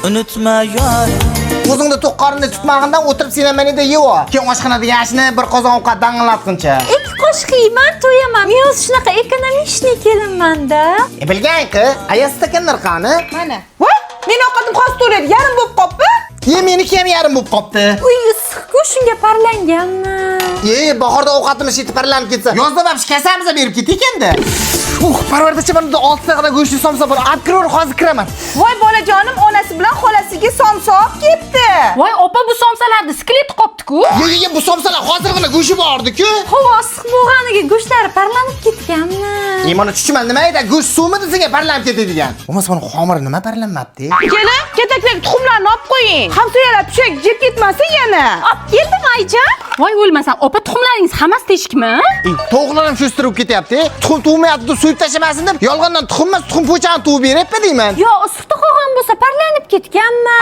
Unutma yor. O'zingni to'q qornini tutmag'indan o'tirib sen ham menida yeva. Keyin oshxonada yashni bir qozon ovqat dang'illatguncha. Ikki qoshiq yeyman, to'yaman. Men o'zi shunaqa ekonomичный kelinman-da. E bilgan qi, aya stakanlar qani? Mana. Voy, meni ovqatim hozir to'laydi, yarim bo'lib qolibdi. Ye, meniki ham yarim bo'lib qolibdi. Uy issiq-ku, shunga parlanganmi? Ye, bahorda ovqatimiz yetib parlanib ketsa, yozda вообще kasamiz berib ketdi ekanda. Parvardacha, mana 6 tag'ida go'shtli somsa bor. Olib kiraver, hozir kiraman. Voy bolajonim, onasi bilan xolasiga somsa olib kelibdi. Voy opa, bu somsalarni skelet qopti-ku. Ye, ye, ye, bu somsalar hozirgina go'shti bordi-ku. Havo issiq bo'lganiga go'shtlari parlanib ketganmi? E, mana chuchmal nima edi? Go'sht suvmidi senga parlanib ketadigan? Bo'lmasa mana xomiri nima parlanmabdi? Kelin, katakdagi tuxumlarni olib qo'ying. Hamsoyalar pishak yeb ketmasin yana. Olib keldim, Ayjon. Voy o'lmasam, opa, tuxumlaringiz hammasi teshikmi? E, tovuqlar ham sho'stirib ketyapti. Tuxum tug'mayapti deb so'yib tashlamasin deb, yolg'ondan tuxum emas, tuxum po'chag'ini tug'ib beryapman deyman. Yo, issiqda qolgan bo'lsa parlanib ketganmi?